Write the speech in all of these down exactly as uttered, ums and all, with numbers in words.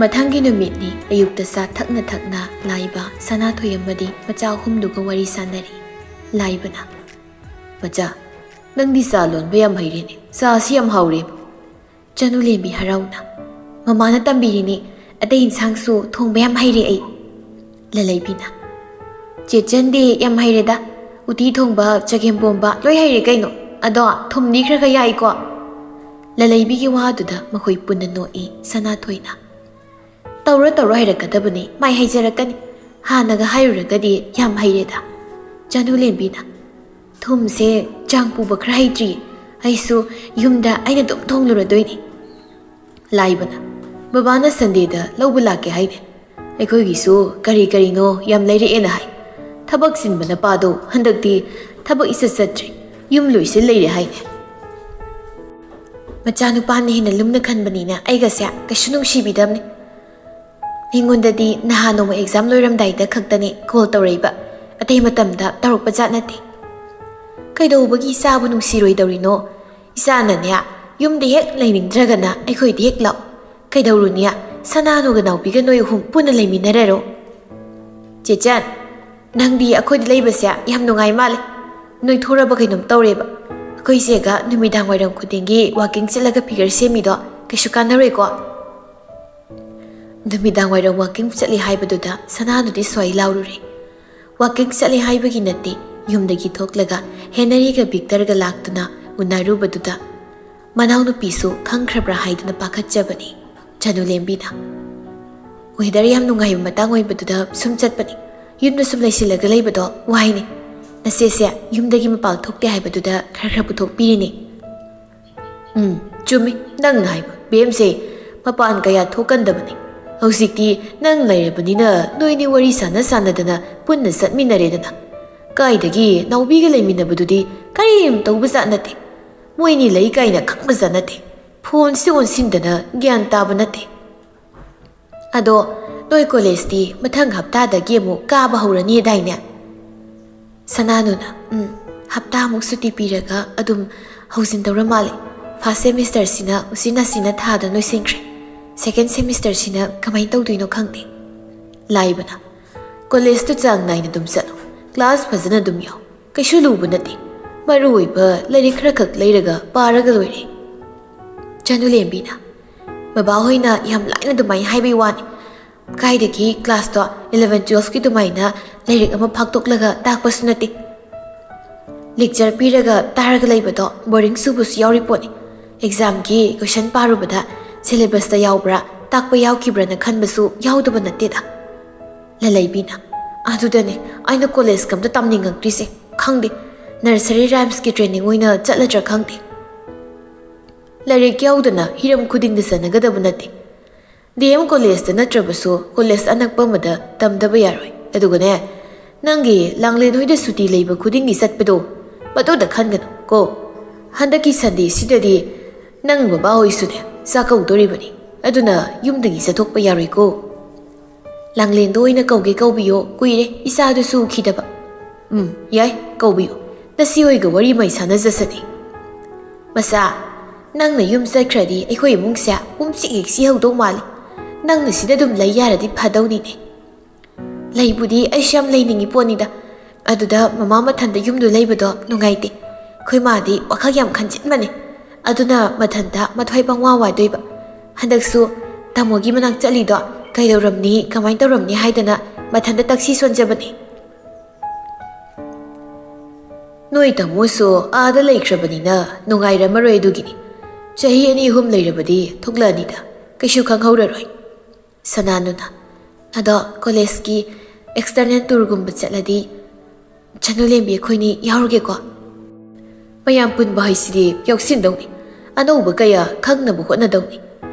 ꯃꯊꯪꯒꯤ ꯅꯨꯃꯤꯠꯅꯤ꯫ ꯑꯌꯨꯛꯇ ꯆꯥ ꯊꯛꯅ ꯊꯛꯅ ꯂꯥꯏꯕ, ꯁꯅꯥꯊꯣꯏ ꯑꯃꯗꯤ ꯃꯆꯥ ꯑꯍꯨꯝꯗꯨꯒ ꯋꯥꯔꯤ ꯁꯥꯟꯅꯔꯤ꯫ ꯂꯥꯏꯕꯅ, "ꯃꯆꯥ, ꯅꯪꯗꯤ ꯆꯥ ꯂꯣꯟꯕ ꯌꯥꯝ ꯍꯩꯔꯦꯅꯦ, ꯆꯥꯁꯤ ꯌꯥꯝ ꯍꯥꯎꯔꯦꯕꯨ?" ꯆꯅꯨꯂꯦꯝꯕꯤ ꯍꯔꯥꯎꯅ, "ꯃꯃꯥꯅ ꯇꯝꯕꯤꯔꯤꯅꯤ, ꯑꯇꯩ ꯏꯟꯁꯥꯡꯁꯨ ꯊꯣꯡꯕ ꯌꯥꯝ ꯍꯩꯔꯦ ꯑꯩ꯫" ꯂꯂꯩꯕꯤꯅ, "ꯆꯦꯆꯟꯗꯤ ꯌꯥꯝ ꯍꯩꯔꯦꯗ, ꯎꯇꯤ ꯊꯣꯡꯕ, ꯆꯒꯦꯝ ꯄꯣꯝꯕ ꯂꯣꯏ ꯍꯩꯔꯦ ꯀꯩꯅꯣ꯫ ꯑꯗꯣ ꯊꯨꯝꯗꯤ ꯈꯔ ꯈꯔ ꯌꯥꯛꯏꯀꯣ?" ꯂꯂꯩꯕꯤꯒꯤ ꯋꯥꯗꯨꯗ ꯃꯈꯣꯏ ꯄꯨꯟꯅ ꯅꯣꯛꯏ꯫ ꯁꯅꯥꯊꯣꯏꯅ, "ꯇꯧꯔ ꯇꯧꯔ ꯍꯩꯔꯛꯀꯗꯕꯅꯤ, ꯃꯥꯏ ꯍꯩꯖꯔꯛꯀꯅꯤ꯫ ꯍꯥꯟꯅꯒ ꯍꯥꯏꯔꯨꯔꯒꯗꯤ ꯌꯥꯝ ꯍꯩꯔꯦꯗ꯫" ꯆꯅꯨꯂꯦꯝꯕꯤꯅ, "ꯊꯨꯝꯁꯦ ꯆꯥꯡ ꯄꯨꯕ ꯈꯔ ꯍꯩꯇ꯭ꯔꯤ꯫ ꯑꯩꯁꯨ ꯌꯨꯝꯗ ꯑꯩꯅ ꯑꯗꯨꯝ ꯊꯣꯡꯂꯨꯔꯗꯣꯏꯅꯤ꯫" ꯂꯥꯏꯕꯅ, "ꯕꯕꯥꯅ ꯁꯟꯗꯦꯗ ꯂꯧꯕ ꯂꯥꯛꯀꯦ ꯍꯥꯏꯅꯦ꯫ ꯑꯩꯈꯣꯏꯒꯤꯁꯨ ꯀꯔꯤ ꯀꯔꯤꯅꯣ ꯌꯥꯝ ꯂꯩꯔꯛꯑꯦꯅ ꯍꯥꯏ꯫ ꯊꯕꯛ ꯆꯤꯟꯕ ꯅꯄꯥꯗꯣ ꯍꯟꯗꯛꯇꯤ ꯊꯕꯛ ꯏꯆꯠ ꯆꯠꯇ꯭ꯔꯦ, ꯌꯨꯝ ꯂꯣꯏꯁꯤꯜ ꯂꯩꯔꯦ ꯍꯥꯏꯅꯦ꯫ ꯃꯆꯥꯅꯨꯄꯥꯅ ꯍꯦꯟꯅ ꯂꯨꯝꯅ ꯈꯟꯕꯅꯤꯅ ꯑꯩꯒꯁꯦ ꯀꯩꯁꯨ ꯅꯨꯡꯁꯤꯕꯤꯗꯕꯅꯦ꯫ ꯑꯩꯉꯣꯟꯗꯗꯤ ꯅꯍꯥꯟ ꯅꯣꯡꯃ ꯑꯦꯛꯖꯥꯝ ꯂꯣꯏꯔꯝꯗꯥꯏꯗ ꯈꯛꯇꯅꯦ ꯀꯣꯜ ꯇꯧꯔꯛꯏꯕ, ꯑꯇꯩ ꯃꯇꯝꯗ ꯇꯧꯔꯛꯄ ꯖꯥꯠ ꯅꯠꯇꯦ꯫ ꯀꯩꯗꯧꯕꯒꯤ ꯏꯆꯥꯕꯨ ꯅꯨꯡꯁꯤꯔꯣꯏꯗꯧꯔꯤꯅꯣ? ꯏꯆꯥꯅꯅꯦ ꯌꯨꯝꯗ ꯍꯦꯛ ꯂꯩꯅꯤꯡꯗ꯭ꯔꯒꯅ ꯑꯩꯈꯣꯏꯗ ꯍꯦꯛ ꯂꯥꯛꯑꯣ꯫ ꯀꯩꯗꯧꯔꯨꯅꯤ? ꯁꯅꯥꯅꯨꯒ ꯅꯥꯎꯕꯤꯒ ꯅꯣꯏ ꯑꯍꯨꯝ ꯄꯨꯟꯅ ꯂꯩꯃꯤꯟꯅꯔꯔꯣ꯫" "ꯆꯦꯆꯟ, ꯅꯪꯗꯤ ꯑꯩꯈꯣꯏꯗ ꯂꯩꯕꯁꯦ ꯌꯥꯝ ꯅꯨꯡꯉꯥꯏ ꯃꯥꯜꯂꯦ꯫ ꯅꯣꯏ ꯊꯣꯔꯕ ꯀꯩꯅꯣꯝ ꯇꯧꯔꯦꯕ꯫ ꯑꯩꯈꯣꯏ ꯏꯆꯦꯒ ꯅꯨꯃꯤꯗꯥꯡ ꯋꯥꯏꯔꯝ ꯈꯨꯗꯤꯡꯒꯤ ꯋꯥꯀꯤꯡ ꯆꯠꯂꯒ ꯐꯤꯒꯔ ꯁꯦꯝꯃꯤꯗꯣ ꯀꯩꯁꯨ ꯀꯥꯟꯅꯔꯣꯏꯀꯣ?" ꯅꯨꯃꯤꯗꯥꯡ ꯋꯥꯏꯔꯝ ꯋꯥꯀꯤꯡ ꯆꯠꯂꯤ ꯍꯥꯏꯕꯗꯨꯗ ꯁꯅꯥꯅꯨꯗꯤ ꯁ꯭ꯋꯥꯏ ꯂꯥꯎꯔꯨꯔꯦ꯫ ꯋꯥꯀꯤꯡ ꯆꯠꯂꯤ ꯍꯥꯏꯕꯒꯤ ꯅꯠꯇꯦ, ꯌꯨꯝꯗꯒꯤ ꯊꯣꯛꯂꯒ ꯍꯦꯅꯔꯤꯒ ꯚꯤꯛꯇꯔꯒ ꯂꯥꯛꯇꯨꯅ ꯎꯅꯔꯨꯕꯗꯨꯗ ꯃꯅꯥꯎꯅꯨꯄꯤꯁꯨ ꯈꯪꯈ꯭ꯔꯕ꯭ꯔꯥ ꯍꯥꯏꯗꯨꯅ ꯄꯥꯈꯠꯆꯕꯅꯤ꯫ ꯆꯅꯨꯂꯦꯝꯕꯤꯅ, "ꯋꯦꯗꯔ ꯌꯥꯝ ꯅꯨꯡꯉꯥꯏꯕ ꯃꯇꯥꯡ ꯑꯣꯏꯕꯗꯨꯗ ꯁꯨꯝ ꯆꯠꯄꯅꯤ꯫ ꯌꯨꯝꯗ ꯁꯨꯝ ꯂꯩꯁꯤꯜꯂꯒ ꯂꯩꯕꯗꯣ ꯋꯥꯏꯅꯦ꯫ ꯅꯆꯦꯁꯦ ꯌꯨꯝꯗꯒꯤ ꯃꯄꯥꯟ ꯊꯣꯛꯇꯦ ꯍꯥꯏꯕꯗꯨꯗ ꯈꯔ ꯈꯔ ꯄꯨꯊꯣꯛꯄꯤꯔꯤꯅꯦ꯫" "ꯎꯝ, ꯆꯨꯝꯃꯤ ꯅꯪꯅ ꯍꯥꯏꯕ꯫ ꯕꯦꯝꯁꯦ ꯃꯄꯥꯟ ꯀꯌꯥ ꯊꯣꯛꯀꯟꯗꯕꯅꯤ꯫ ꯍꯧꯖꯤꯛꯇꯤ ꯅꯪ ꯂꯩꯔꯕꯅꯤꯅ ꯅꯣꯏꯅꯤ ꯋꯥꯔꯤ ꯁꯥꯟꯅ ꯁꯥꯟꯅꯗꯅ ꯄꯨꯟꯅ ꯆꯠꯃꯤꯟꯅꯔꯦꯗꯅ꯫ ꯀꯥꯏꯗꯒꯤ ꯅꯥꯎꯕꯤꯒ ꯂꯩꯃꯤꯟꯅꯕꯗꯨꯗꯤ ꯀꯔꯤꯝ ꯇꯧꯕ ꯖꯥꯠ ꯅꯠꯇꯦ꯫ ꯃꯣꯏꯅꯤ ꯂꯩ ꯀꯥꯏꯅ ꯈꯪꯕ ꯖꯥꯠ ꯅꯠꯇꯦ꯫ ꯐꯣꯟꯁꯤ ꯑꯣꯟꯁꯤꯟꯗꯅ ꯒ꯭ꯌꯥꯟ ꯇꯥꯕ ꯅꯠꯇꯦ꯫ ꯑꯗꯣ ꯅꯣꯏ ꯀꯣꯂꯦꯖꯇꯤ ꯃꯊꯪ ꯍꯞꯇꯥꯗꯒꯤ ꯑꯃꯨꯛ ꯀꯥꯕ ꯍꯧꯔꯅꯤꯗꯥꯏꯅꯦ?" ꯁꯅꯥꯅꯨꯅ, "ꯎꯝ, ꯍꯞꯇꯥꯃꯨꯛ ꯁꯨꯇꯤ ꯄꯤꯔꯒ ꯑꯗꯨꯝ ꯍꯧꯖꯤꯟꯗꯧꯔ ꯃꯥꯜꯂꯦ꯫ ꯐꯥꯔꯁ ꯁꯦꯃꯤꯁꯇꯔꯁꯤꯅ ꯎꯆꯤꯟ ꯅꯥꯆꯤꯟꯅ ꯊꯥꯗ ꯂꯣꯏꯁꯤꯟꯈ꯭ꯔꯦ꯫ "Second semesterꯁꯤꯅ ꯀꯃꯥꯏꯅ ꯇꯧꯗꯣꯏꯅꯣ ꯈꯪꯗꯦ꯫" ꯂꯥꯏꯕꯅ, "ꯀꯣꯂꯦꯖꯇꯨ ꯆꯥꯡ ꯅꯥꯏꯅ ꯑꯗꯨꯝ ꯆꯠꯂꯨ, ꯀ꯭ꯂꯥꯁ ꯐꯖꯅ ꯑꯗꯨꯝ ꯌꯥꯎ, ꯀꯩꯁꯨ ꯂꯨꯕ ꯅꯠꯇꯦ꯫ ꯃꯔꯨꯑꯣꯏꯕ ꯂꯥꯏꯔꯤꯛ ꯈꯔꯈꯛ ꯂꯩꯔꯒ ꯄꯥꯔꯒ ꯂꯣꯏꯔꯦ꯫" ꯆꯅꯨꯂꯦꯝꯕꯤꯅ, "ꯕꯕꯥ ꯍꯣꯏꯅ ꯌꯥꯝ ꯂꯥꯏꯅ ꯑꯗꯨꯃꯥꯏꯅ ꯍꯥꯏꯕꯩ ꯋꯥꯅꯤ꯫ ꯀꯥꯏꯗꯒꯤ ꯀ꯭ꯂꯥꯁꯇꯣ eleven twelveꯀꯤ ꯑꯗꯨꯃꯥꯏꯅ ꯂꯥꯏꯔꯤꯛ ꯑꯃ ꯐꯥꯛꯇꯣꯛꯂꯒ ꯇꯥꯛꯄꯁꯨ ꯅꯠꯇꯦ꯫ ꯂꯦꯛꯆꯔ ꯄꯤꯔꯒ ꯇꯥꯔꯒ ꯂꯩꯕꯗꯣ ꯕꯣꯔꯤꯡ ꯆꯨꯕꯁꯨ ꯌꯥꯎꯔꯤ ꯄꯣꯠꯅꯤ꯫ ꯑꯦꯛꯖꯥꯝꯒꯤ ꯀꯣꯏꯁꯟ ꯄꯥꯔꯨꯕꯗ ꯁꯤꯂꯦꯕꯁꯇ ꯌꯥꯎꯕ꯭ꯔꯥ, ꯇꯥꯛꯄ ꯌꯥꯎꯈꯤꯕ꯭ꯔꯥꯅ ꯈꯟꯕꯁꯨ ꯌꯥꯎꯗꯕ ꯅꯠꯇꯦꯗ꯫" ꯂꯂꯩꯕꯤꯅ, "ꯑꯗꯨꯗꯅꯦ ꯑꯩꯅ ꯀꯣꯂꯦꯖꯀ ꯑꯝꯇ ꯇꯝꯅꯤꯡꯉꯛꯇ꯭ꯔꯤꯁꯦ꯫ ꯈꯪꯗꯦ, ꯅꯔꯁꯔꯤ ꯔꯥꯏꯝꯁꯀꯤ ꯇ꯭ꯔꯦꯅꯤꯡ ꯑꯣꯏꯅ ꯆꯠꯂꯗ꯭ꯔꯥ ꯈꯪꯗꯦ꯫ ꯂꯥꯏꯔꯤꯛ ꯌꯥꯎꯗꯅ ꯍꯤꯔꯝ ꯈꯨꯗꯤꯡꯗ ꯆꯟꯅꯒꯗꯕ ꯅꯠꯇꯦ꯫ ꯗꯤ ꯑꯦꯝ ꯀꯣꯂꯦꯖꯇ ꯅꯠꯇ꯭ꯔꯕꯁꯨ ꯀꯣꯂꯦꯖ ꯑꯅꯛꯄ ꯑꯃꯗ ꯇꯝꯗꯕ ꯌꯥꯔꯣꯏ꯫ ꯑꯗꯨꯒꯅꯦ, ꯅꯪꯒꯤ ꯂꯥꯡꯂꯦꯟ ꯍꯣꯏꯗ ꯁꯨꯇꯤ ꯂꯩꯕ ꯈꯨꯗꯤꯡꯒꯤ ꯆꯠꯄꯗꯣ, ꯃꯗꯨꯗ ꯈꯟꯒꯅꯨ ꯀꯣ꯫ ꯍꯟꯗꯛꯀꯤ ꯁꯟꯗꯦꯁꯤꯗꯗꯤ ꯅꯪ ꯕꯕꯥ ꯍꯣꯏꯁꯨꯅꯦ ꯆꯥꯛꯀꯧꯗꯣꯔꯤꯕꯅꯤ꯫ ꯑꯗꯨꯅ ꯌꯨꯝꯗꯒꯤ ꯆꯠꯊꯣꯛꯄ ꯌꯥꯔꯣꯏꯀꯣ꯫" "ꯂꯥꯡꯂꯦꯟꯗꯣ ꯑꯣꯏꯅ ꯀꯧꯒꯦ ꯀꯧꯕꯤꯌꯣ, ꯀꯨꯏꯔꯦ ꯏꯆꯥꯗꯨꯁꯨ ꯎꯈꯤꯗꯕ꯫" "ꯎꯝ, ꯌꯥꯏ, ꯀꯧꯕꯤꯌꯨ꯫ ꯅꯁꯤ ꯍꯣꯏꯒ ꯋꯥꯔꯤ ꯃꯩ ꯁꯥꯟꯅꯖꯁꯅꯤ꯫" "ꯃꯆꯥ, ꯅꯪꯅ ꯌꯨꯝ ꯆꯠꯈ꯭ꯔꯗꯤ ꯑꯩꯈꯣꯏ ꯏꯃꯨꯡꯁꯦ ꯄꯨꯝꯁꯤ ꯍꯦꯛ ꯁꯤꯍꯧꯗꯧ ꯃꯥꯜꯂꯤ꯫ ꯅꯪꯅ ꯁꯤꯗ ꯑꯗꯨꯝ ꯂꯩ ꯌꯥꯔꯗꯤ ꯐꯗꯧꯅꯤꯅꯦ꯫" "ꯂꯩꯕꯨꯗꯤ ꯑꯩꯁꯨ ꯌꯥꯝ ꯂꯩꯅꯤꯡꯉꯤ ꯄꯣꯠꯅꯤꯗ꯫ ꯑꯗꯨꯗ ꯃꯃꯥ ꯃꯊꯟꯇ ꯌꯨꯝꯗ ꯂꯩꯕꯗꯣ ꯅꯨꯡꯉꯥꯏꯇꯦ꯫ ꯑꯩꯈꯣꯏ ꯃꯥꯗꯤ ꯋꯥꯈꯜ ꯌꯥꯝ ꯈꯟꯖꯤꯟꯕꯅꯦ꯫ ꯑꯗꯨꯅ ꯃꯊꯟꯇ ꯃꯊ꯭ꯋꯥꯏ ꯄꯪꯋꯥ ꯋꯥꯗꯣꯏꯕ꯫ ꯍꯟꯗꯛꯁꯨ ꯇꯥꯃꯣꯒꯤ ꯃꯅꯥꯛ ꯆꯠꯂꯤꯗꯣ ꯀꯩꯗꯧꯔꯝꯅꯤ, ꯀꯃꯥꯏꯅ ꯇꯧꯔꯝꯅꯤ ꯍꯥꯏꯗꯅ ꯃꯊꯟꯇ ꯇꯛꯁꯤ ꯁꯣꯟꯖꯕꯅꯦ꯫" "ꯅꯣꯏ ꯇꯥꯃꯣꯁꯨ ꯑꯥꯗ ꯂꯩꯈ꯭ꯔꯕꯅꯤꯅ ꯅꯨꯡꯉꯥꯏꯔꯝꯃꯔꯣꯏ꯫ ꯑꯗꯨꯒꯤꯅꯤ꯫ ꯆꯍꯤ ꯑꯅꯤ ꯑꯍꯨꯝ ꯂꯩꯔꯕꯗꯤ ꯊꯣꯛꯂꯛꯑꯅꯤꯗ, ꯀꯩꯁꯨ ꯈꯪꯍꯧꯔꯔꯣꯏ꯫" ꯁꯅꯥꯅꯨꯅ, "ꯑꯗꯣ ꯀꯣꯂꯦꯖꯀꯤ external tourꯒꯨꯝꯕ ꯆꯠꯂꯗꯤ ꯆꯅꯨꯂꯦꯝꯕꯤ ꯑꯩꯈꯣꯏꯅꯤ ꯌꯥꯎꯔꯒꯦꯀꯣ꯫" "ꯃꯌꯥꯝ ꯄꯨꯟꯕ ꯍꯥꯏꯁꯤꯗꯤ ꯌꯥꯎꯁꯤꯟꯗꯧꯅꯤ, ꯑꯅꯧꯕ ꯀꯌꯥ ꯈꯪꯅꯕ ꯍꯣꯠꯅꯗꯧꯅꯤ꯫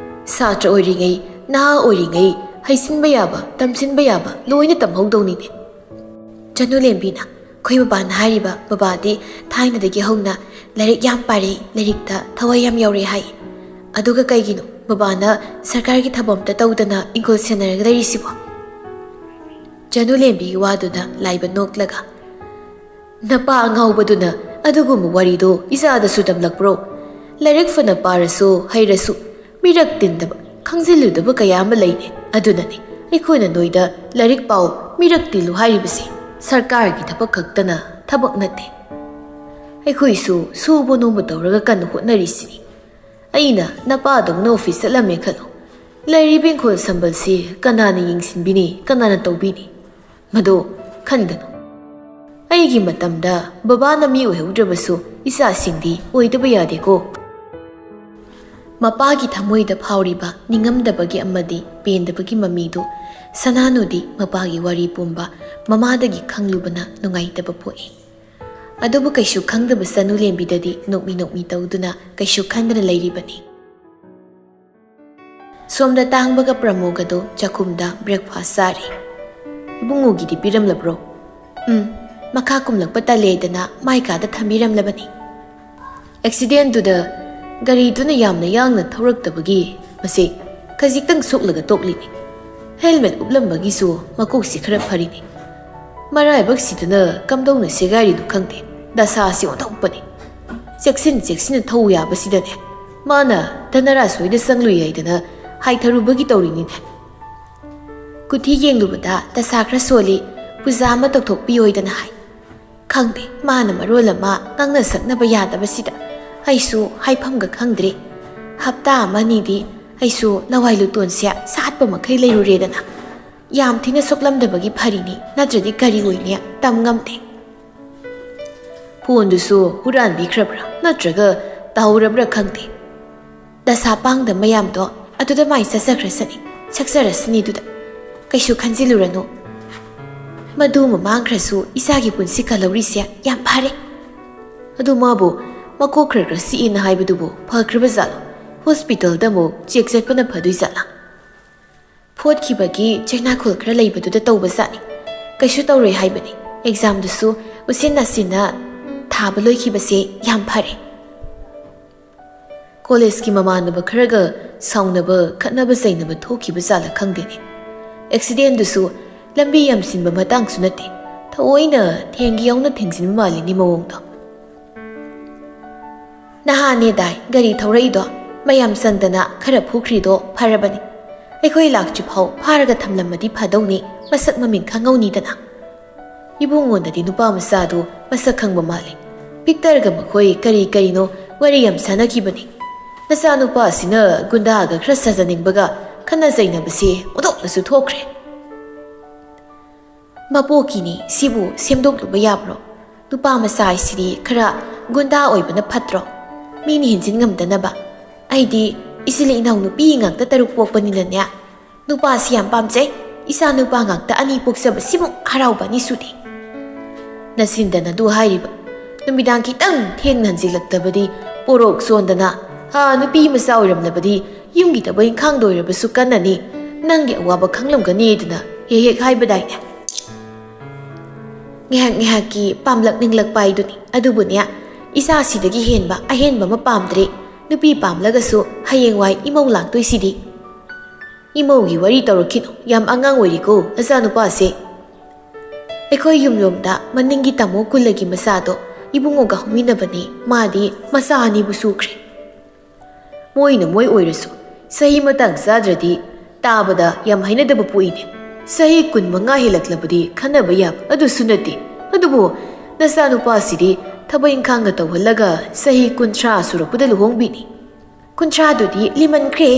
ꯁꯥꯇ꯭ꯔ ꯑꯣꯏꯔꯤꯉꯩ, ꯅꯍꯥ ꯑꯣꯏꯔꯤꯉꯩ ꯍꯩꯁꯤꯟꯕ ꯌꯥꯕ, ꯇꯝꯁꯤꯟꯕ ꯌꯥꯕ ꯂꯣꯏꯅ ꯇꯝꯍꯧꯗꯧꯅꯤꯅꯦ꯫" ꯆꯅꯨꯂꯦꯝꯕꯤꯅ, "ꯑꯩꯈꯣꯏ ꯕꯕꯥꯅ ꯍꯥꯏꯔꯤꯕ, ꯕꯕꯥꯗꯤ ꯊꯥꯏꯅꯗꯒꯤ ꯍꯧꯅ ꯂꯥꯏꯔꯤꯛ ꯌꯥꯝ ꯄꯥꯔꯦ, ꯂꯥꯏꯔꯤꯛꯇ ꯊꯋꯥꯏ ꯌꯥꯝ ꯌꯥꯎꯔꯦ ꯍꯥꯏ꯫ ꯑꯗꯨꯒ ꯀꯩꯒꯤꯅꯣ ꯕꯕꯥꯅ ꯁꯔꯀꯥꯔꯒꯤ ꯊꯕꯛ ꯑꯝꯇ ꯇꯧꯗꯅ ꯏꯪꯈꯣꯜ ꯁꯦꯟꯅꯔꯒ ꯂꯩꯔꯤꯁꯤꯕꯣ?" ꯆꯅꯨꯂꯦꯝꯕꯤꯒꯤ ꯋꯥꯗꯨꯗ ꯂꯥꯏꯕ ꯅꯣꯛꯂꯒ, "ꯅꯄꯥ ꯑꯉꯥꯎꯕꯗꯨꯅ ꯑꯗꯨꯒꯨꯝꯕ ꯋꯥꯔꯤꯗꯣ ꯏꯆꯥꯗꯁꯨ ꯇꯝꯂꯛꯄ꯭ꯔꯣ? ꯂꯥꯏꯔꯤꯛ ꯐꯅ ꯄꯥꯔꯁꯨ ꯍꯩꯔꯁꯨ ꯃꯤꯔꯛ ꯇꯤꯟꯗꯕ, ꯈꯪꯖꯤꯜꯂꯨꯗꯕ ꯀꯌꯥ ꯑꯃ ꯂꯩꯔꯦ꯫ ꯑꯗꯨꯅꯅꯤ ꯑꯩꯈꯣꯏꯅ ꯅꯣꯏꯗ ꯂꯥꯏꯔꯤꯛ ꯄꯥꯎ, ꯃꯤꯔꯛ ꯇꯤꯜꯂꯨ ꯍꯥꯏꯔꯤꯕꯁꯤ꯫ ꯁꯔꯀꯥꯔꯒꯤ ꯊꯕꯛ ꯈꯛꯇꯅ ꯊꯕꯛ ꯅꯠꯇꯦ꯫ ꯑꯩꯈꯣꯏꯁꯨ ꯁꯨꯕ ꯅꯣꯝꯕ ꯇꯧꯔꯒ ꯀꯟꯅ ꯍꯣꯠꯅꯔꯤꯁꯤꯅꯤ꯫ ꯑꯩꯅ ꯅꯄꯥꯗꯧꯅ ꯑꯣꯐꯤꯁ ꯆꯠꯂꯝꯃꯦ ꯈꯜꯂꯣ, ꯂꯩꯔꯤꯕ ꯏꯪꯈꯣꯜ ꯁꯝꯕꯜꯁꯤ ꯀꯅꯥꯅ ꯌꯦꯡꯁꯤꯟꯕꯤꯅꯤ, ꯀꯅꯥꯅ ꯇꯧꯕꯤꯅꯤ? ꯃꯗꯨ ꯈꯟꯒꯅꯨ꯫ ꯑꯩꯒꯤ ꯃꯇꯝꯗ ꯕꯕꯥꯅ ꯃꯤ ꯑꯣꯏꯍꯧꯗ꯭ꯔꯕꯁꯨ, ꯏꯆꯥꯁꯤꯡꯗꯤ ꯑꯣꯏꯗꯕ ꯌꯥꯗꯦꯀꯣ꯫ ꯃꯄꯥꯒꯤ ꯊꯃꯣꯏꯗ ꯐꯥꯎꯔꯤꯕ ꯅꯤꯡꯉꯝꯗꯕꯒꯤ ꯑꯃꯗꯤ ꯄꯦꯟꯗꯕꯒꯤ ꯃꯃꯤꯗꯨ ꯁꯅꯥꯅꯨꯗꯤ ꯃꯄꯥꯒꯤ ꯋꯥꯔꯤ ꯄꯨꯝꯕ ꯃꯃꯥꯗꯒꯤ ꯈꯪꯂꯨꯕꯅ ꯅꯨꯡꯉꯥꯏꯇꯕ ꯄꯣꯛꯏ꯫ ꯑꯗꯨꯕꯨ ꯀꯩꯁꯨ ꯈꯪꯗꯕ ꯁꯅꯨ ꯂꯦꯝꯕꯤꯗꯗꯤ ꯅꯣꯛꯃꯤ ꯅꯣꯛꯃꯤ ꯇꯧꯗꯨꯅ ꯀꯩꯁꯨ ꯈꯟꯗꯅ ꯂꯩꯔꯤꯕꯅꯤ꯫ ꯁꯣꯝꯗ ꯇꯥꯡꯕꯒ ꯄ꯭ꯔꯃꯣꯒꯗꯣ ꯆꯥꯛꯈꯨꯝꯗ ꯕ꯭ꯔꯦꯛꯐꯥꯁ ꯆꯥꯔꯤ꯫ "ꯏꯕꯨꯡꯉꯣꯒꯤꯗꯤ ꯄꯤꯔꯝꯂꯕ꯭ꯔꯣ?" "ꯎꯝ, ꯃꯈꯥ ꯀꯨꯝꯂꯛꯄ ꯇꯜꯂꯦꯗꯅ ꯃꯥꯏ ꯀꯥꯗ ꯊꯝꯕꯤꯔꯝꯂꯕꯅꯤ꯫ ꯑꯦꯛꯁꯤꯗꯦꯟꯗꯨꯗ ꯒꯥꯔꯤꯗꯨꯅ ꯌꯥꯝꯅ ꯌꯥꯡꯅ ꯊꯧꯔꯛꯇꯕꯒꯤ ꯃꯁꯤ ꯈꯖꯤꯛꯇꯪ ꯁꯣꯛꯂꯒ ꯇꯣꯛꯂꯤꯅꯤ꯫ ꯍꯦꯜꯃꯦꯠ ꯎꯞꯂꯝꯕꯒꯤꯁꯨ ꯃꯀꯣꯛꯁꯤ ꯈꯔ ꯐꯔꯤꯅꯤ꯫ ꯃꯔꯥꯏꯕꯛꯁꯤꯗꯅ ꯀꯝꯗꯧꯅ ꯁꯦꯒꯥꯏꯔꯤꯅꯣ ꯈꯪꯗꯦ, ꯗꯁꯥꯁꯤ ꯑꯣꯟꯊꯣꯛꯄꯅꯤ꯫ ꯆꯦꯛꯁꯤꯟ ꯆꯦꯛꯁꯤꯟꯅ ꯊꯧ ꯌꯥꯕꯁꯤꯗꯅꯦ, ꯃꯥꯅ ꯙꯅꯔꯥꯖ ꯍꯣꯏꯗ ꯆꯪꯂꯨꯏ ꯍꯥꯏꯗꯅ ꯍꯥꯏꯊꯔꯨꯕꯒꯤ ꯇꯧꯔꯤꯅꯤꯅꯦ꯫ ꯀꯨꯊꯤ ꯌꯦꯡꯂꯨꯕꯗ ꯗꯁꯥ ꯈꯔ ꯁꯣꯜꯂꯤ, ꯄꯨꯖꯥ ꯑꯃ ꯇꯧꯊꯣꯛꯄꯤꯌꯣꯏꯗꯅ ꯍꯥꯏ꯫ ꯈꯪꯗꯦ, ꯃꯥꯅ ꯃꯔꯣꯜ ꯑꯃ ꯉꯥꯡꯅ ꯁꯛꯅꯕ ꯌꯥꯗꯕꯁꯤꯗ ꯑꯩꯁꯨ ꯍꯥꯏꯐꯝꯒ ꯈꯪꯗ꯭ꯔꯦ꯫ ꯍꯞꯇꯥ ꯑꯃ ꯑꯅꯤꯗꯤ ꯑꯩꯁꯨ ꯂꯋꯥꯏ ꯂꯨꯇꯣꯟꯁꯦ ꯁꯥꯠꯄ ꯃꯈꯩ ꯂꯩꯔꯨꯔꯦꯗꯅ꯫ ꯌꯥꯝ ꯊꯤꯅ ꯁꯣꯛꯂꯝꯗꯕꯒꯤ ꯐꯔꯤꯅꯤ, ꯅꯠꯇ꯭ꯔꯗꯤ ꯀꯔꯤ ꯑꯣꯏꯅꯤ ꯇꯝ ꯉꯝꯗꯦ꯫ ꯐꯣꯟꯗꯨꯁꯨ ꯍꯨꯔꯥꯟꯕꯤꯈ꯭ꯔꯕ꯭ꯔꯥ ꯅꯠꯇ꯭ꯔꯒ ꯇꯥꯍꯧꯔꯕ꯭ꯔꯥ ꯈꯪꯗꯦ꯫ ꯗꯁꯥ ꯄꯥꯡꯗ ꯃꯌꯥꯝꯗꯣ ꯑꯗꯨꯗ ꯃꯥꯏ ꯆꯠꯆꯈ꯭ꯔꯁꯅꯤ, ꯁꯛꯆꯔꯁꯅꯤ ꯑꯗꯨꯗ꯫ ꯀꯩꯁꯨ ꯈꯟꯖꯤꯜꯂꯨꯔꯅꯨ꯫ ꯃꯗꯨ ꯑꯃ ꯃꯥꯡꯈ꯭ꯔꯁꯨ ꯏꯆꯥꯒꯤ ꯄꯨꯟꯁꯤ ꯀꯜꯍꯧꯔꯤꯁꯦ ꯌꯥꯝ ꯐꯔꯦ꯫ ꯑꯗꯨ ꯃꯥꯕꯨ ꯃꯀꯣꯛ ꯈꯔ ꯈꯔ ꯆꯤꯛꯑꯦꯅ ꯍꯥꯏꯕꯗꯨꯕꯨ ꯐꯈ꯭ꯔꯕ ꯖꯥꯠꯂꯣ? ꯍꯣꯁꯄꯤꯇꯥꯜꯗ ꯑꯃꯨꯛ ꯆꯦꯛ ꯆꯠꯄꯅ ꯐꯗꯣꯏ ꯖꯥꯠꯂꯥ? ꯐꯣꯠꯈꯤꯕꯒꯤ ꯆꯩꯅꯥꯈꯣꯜ ꯈꯔ ꯂꯩꯕꯗꯨꯗ ꯇꯧꯕ ꯖꯥꯠꯅꯤ꯫ ꯀꯩꯁꯨ ꯇꯧꯔꯣꯏ ꯍꯥꯏꯕꯅꯤ꯫ ꯑꯦꯛꯖꯥꯝꯗꯨꯁꯨ ꯎꯆꯤꯟ ꯅꯥꯆꯤꯟꯅ ꯊꯥꯕ ꯂꯣꯏꯈꯤꯕꯁꯦ ꯌꯥꯝ ꯐꯔꯦ꯫ ꯀꯣꯂꯦꯖꯀꯤ ꯃꯃꯥꯟꯅꯕ ꯈꯔꯒ ꯁꯥꯎꯅꯕ, ꯈꯠꯅꯕ ꯆꯩꯅꯕ ꯊꯣꯛꯈꯤꯕ ꯖꯥꯠꯂ ꯈꯪꯗꯦꯅꯦ꯫ ꯑꯦꯛꯁꯤꯗꯦꯟꯗꯨꯁꯨ ꯂꯝꯕꯤ ꯌꯥꯝꯁꯤꯟꯕ ꯃꯇꯥꯡꯁꯨ ꯅꯠꯇꯦ꯫ ꯊꯑꯣꯏꯅ ꯊꯦꯡꯒꯤ ꯌꯥꯎꯅ ꯊꯦꯡꯖꯤꯟꯕ ꯃꯥꯜꯂꯤꯅꯦ ꯃꯑꯣꯡꯗꯣ꯫ ꯅꯍꯥꯟꯅꯦ ꯗꯥꯏ ꯒꯥꯔꯤ ꯊꯧꯔꯛꯏꯗꯣ? ꯃꯌꯥꯝ ꯆꯪꯗꯅ ꯈꯔ ꯐꯨꯈ꯭ꯔꯤꯗꯣ ꯐꯔꯕꯅꯤ꯫ ꯑꯩꯈꯣꯏ ꯂꯥꯛꯇ꯭ꯔꯤ ꯐꯥꯎ ꯐꯥꯔꯒ ꯊꯝꯂꯝꯃꯗꯤ ꯐꯗꯧꯅꯤ, ꯃꯁꯛ ꯃꯃꯤꯡ ꯈꯪꯍꯧꯅꯤꯗꯅ꯫ ꯏꯕꯨꯡꯉꯣꯟꯗꯗꯤ ꯅꯨꯄꯥ ꯃꯆꯥꯗꯨ ꯃꯁꯛ ꯈꯪꯕ ꯃꯥꯜꯂꯤ꯫ ꯄꯤꯛꯇꯔꯒ ꯃꯈꯣꯏ ꯀꯔꯤ ꯀꯔꯤꯅꯣ ꯋꯥꯔꯤ ꯌꯥꯝ ꯁꯥꯟꯅꯈꯤꯕꯅꯤ꯫ ꯅꯆꯥꯅꯨꯄꯥꯁꯤꯅ ꯒꯨꯟꯗꯥꯒ ꯈꯔ ꯁꯥꯖꯅꯤꯡꯕꯒ ꯈꯠꯅ ꯆꯩꯅꯕꯁꯦ ꯑꯣꯟꯊꯣꯛꯅꯁꯨ ꯊꯣꯛꯈ꯭ꯔꯦ꯫ ꯃꯄꯣꯛꯀꯤꯅꯤ ꯁꯤꯕꯨ ꯁꯦꯝꯗꯣꯛꯂꯨꯕ ꯌꯥꯕ꯭ꯔꯣ? ꯅꯨꯄꯥ ꯃꯆꯥ ꯍꯥꯏꯁꯤꯗꯤ ꯈꯔ ꯒꯨꯟꯗꯥ ꯑꯣꯏꯕꯅ ꯐꯠꯇ꯭ꯔꯣ? ꯃꯤꯅ ꯍꯦꯟꯖꯤꯟ ꯉꯝꯗꯅꯕ꯫ ꯑꯩꯗꯤ ꯏꯆꯤꯜ ꯏꯅꯥꯎ ꯅꯨꯄꯤ ꯉꯥꯛꯇ ꯇꯔꯨꯛ ꯄꯣꯛꯄꯅꯤꯅꯅꯦ, ꯅꯨꯄꯥꯁꯤ ꯌꯥꯝ ꯄꯥꯝꯖꯩ꯫ ꯏꯆꯥ ꯅꯨꯄꯥ ꯉꯥꯛꯇ ꯑꯅꯤ ꯄꯣꯛꯆꯕꯁꯤꯃꯨꯛ ꯍꯔꯥꯎꯕ ꯑꯅꯤ ꯁꯨꯗꯦ꯫ ꯅꯆꯤꯟꯗꯅ ꯑꯗꯨ ꯍꯥꯏꯔꯤꯕ꯫ ꯅꯨꯃꯤꯗꯥꯡ ꯈꯤꯇꯪ ꯊꯦꯡꯅ ꯍꯟꯖꯤꯜꯂꯛꯇꯕꯗꯤ ꯄꯣꯔꯣꯛ ꯆꯣꯟꯗꯅ, "ꯑꯥ, ꯅꯨꯄꯤ ꯃꯆꯥ ꯑꯣꯏꯔꯝꯂꯕꯗꯤ ꯌꯨꯝꯒꯤ ꯊꯕꯛ ꯏꯪꯈꯥꯡꯗ ꯑꯣꯏꯔꯕꯁꯨ ꯀꯟꯅꯅꯤ, ꯅꯪꯒꯤ ꯑꯋꯥꯕ ꯈꯪꯂꯝꯒꯅꯤꯗꯅ" ꯍꯦꯛ ꯍꯦꯛ ꯍꯥꯏꯕꯗꯥꯏꯅꯦ꯫ ꯉꯥꯏꯍꯥꯛ ꯉꯥꯏꯍꯥꯛꯀꯤ ꯄꯥꯝꯂꯛ ꯅꯤꯡꯂꯛꯄ ꯍꯥꯏꯗꯨꯅꯤ꯫ ꯑꯗꯨꯕꯨꯅꯦ, ꯏꯆꯥꯁꯤꯗꯒꯤ ꯍꯦꯟꯕ ꯑꯍꯦꯟꯕ ꯑꯃ ꯄꯥꯝꯗ꯭ꯔꯦ꯫ ꯅꯨꯄꯤ ꯄꯥꯝꯂꯒꯁꯨ ꯍꯌꯦꯡꯋꯥꯏ ꯏꯃꯧ ꯂꯥꯛꯇꯣꯏꯁꯤꯗꯤ꯫ ꯏꯃꯧꯒꯤ ꯋꯥꯔꯤ ꯇꯧꯔꯛꯈꯤꯅꯨ, ꯌꯥꯝ ꯑꯉꯥꯡ ꯑꯣꯏꯔꯤꯀꯣ ꯅꯆꯥꯅꯨꯄꯥꯁꯦ꯫ ꯑꯩꯈꯣꯏ ꯌꯨꯝꯂꯣꯝꯗ ꯃꯅꯤꯡꯒꯤ ꯇꯥꯃꯣ ꯀꯨꯜꯂꯒꯤ ꯃꯆꯥꯗꯣ ꯏꯕꯨꯡꯉꯣꯒ ꯍꯧꯃꯤꯟꯅꯕꯅꯦ, ꯃꯥꯗꯤ ꯃꯆꯥ ꯑꯅꯤꯕꯨ ꯁꯨꯈ꯭ꯔꯦ꯫ ꯃꯣꯏꯅ ꯃꯣꯏ ꯑꯣꯏꯔꯁꯨ ꯆꯍꯤ ꯃꯇꯥꯡ ꯆꯥꯗ꯭ꯔꯗꯤ ꯇꯥꯕꯗ ꯌꯥꯝ ꯍꯩꯅꯗꯕ ꯄꯣꯛꯏꯅꯦ꯫ ꯆꯍꯤ ꯀꯨꯟ ꯃꯉꯥ ꯍꯦꯜꯂꯛꯂꯕꯗꯤ ꯈꯟꯅꯕ ꯌꯥꯕ ꯑꯗꯨꯁꯨ ꯅꯠꯇꯦ꯫ ꯑꯗꯨꯕꯨ ꯅꯆꯥꯅꯨꯄꯥꯁꯤꯗꯤ ꯊꯕꯛ ꯏꯪꯈꯥꯡꯒ ꯇꯧꯍꯜꯂꯒ ꯆꯍꯤ ꯀꯨꯟꯊ꯭ꯔꯥ ꯁꯨꯔꯛꯄꯗ ꯂꯨꯍꯣꯡꯕꯤꯅꯤ꯫ ꯀꯨꯟꯊ꯭ꯔꯥꯗꯨꯗꯤ ꯂꯤꯃꯟꯈ꯭ꯔꯦ꯫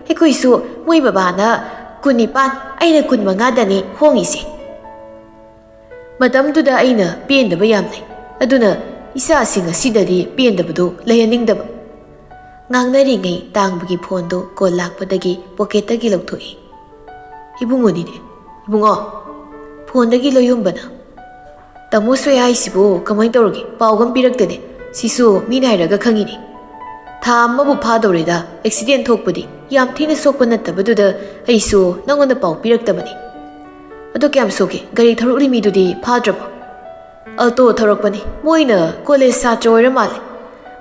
ꯑꯩꯈꯣꯏꯁꯨ ꯃꯣꯏ ꯕꯕꯥꯅ ꯀꯨꯟꯅꯤꯄꯥꯟ, ꯑꯩꯅ ꯀꯨꯟ ꯃꯉꯥꯗꯅꯦ ꯍꯣꯡꯉꯤꯁꯦ꯫ ꯃꯇꯝꯗꯨꯗ ꯑꯩꯅ ꯄꯦꯟꯗꯕ ꯌꯥꯝ ꯂꯩ꯫ ꯑꯗꯨꯅ ꯏꯆꯥꯁꯤꯡ ꯑꯁꯤꯗꯗꯤ ꯄꯦꯟꯗꯕꯗꯨ ꯂꯩꯍꯟꯅꯤꯡꯗꯕ꯫ ꯉꯥꯡꯅꯔꯤꯉꯩ ꯇꯥꯡꯕꯒꯤ ꯐꯣꯟꯗꯨ ꯀꯣꯜ ꯂꯥꯛꯄꯗꯒꯤ ꯄꯣꯀꯦꯠꯇꯒꯤ ꯂꯧꯊꯣꯛꯏ꯫ "ꯏꯕꯨꯡꯉꯣꯅꯤꯅꯦ, ꯏꯕꯨꯡꯉꯣ!" ꯐꯣꯟꯗꯒꯤ ꯂꯣꯌꯨꯝꯕꯅ, "ꯇꯥꯃꯣ ꯁꯣꯏ ꯍꯥꯏꯁꯤꯕꯨ ꯀꯃꯥꯏꯅ ꯇꯧꯔꯒꯦ? ꯄꯥꯎꯒ ꯑꯃ ꯄꯤꯔꯛꯇꯦꯅꯦ꯫ ꯁꯤꯁꯨ ꯃꯤꯅ ꯍꯥꯏꯔꯒ ꯈꯪꯉꯤꯅꯦ꯫ ꯊꯥ ꯑꯃꯕꯨ ꯐꯥꯗꯧꯔꯦꯗ ꯑꯦꯛꯁꯤꯗꯦꯟ ꯊꯣꯛꯄꯗꯤ꯫ ꯌꯥꯝ ꯊꯤꯅ ꯁꯣꯛꯄ ꯅꯠꯇꯕꯗꯨꯗ ꯑꯩꯁꯨ ꯅꯪꯉꯣꯟꯗ ꯄꯥꯎ ꯄꯤꯔꯛꯇꯕꯅꯤ꯫ ꯑꯗꯣ ꯀꯌꯥꯝ ꯁꯣꯛꯀꯦ? ꯒꯥꯔꯤ ꯊꯧꯔꯛꯂꯤ ꯃꯤꯗꯨꯗꯤ ꯐꯥꯗ꯭ꯔꯕꯣ?" "ꯑꯜꯇꯣ ꯊꯧꯔꯛꯄꯅꯤ꯫ ꯃꯣꯏꯅ ꯀꯣꯂꯦꯖ ꯁꯥꯇ꯭ꯔ ꯑꯣꯏꯔ ꯃꯥꯜꯂꯦ꯫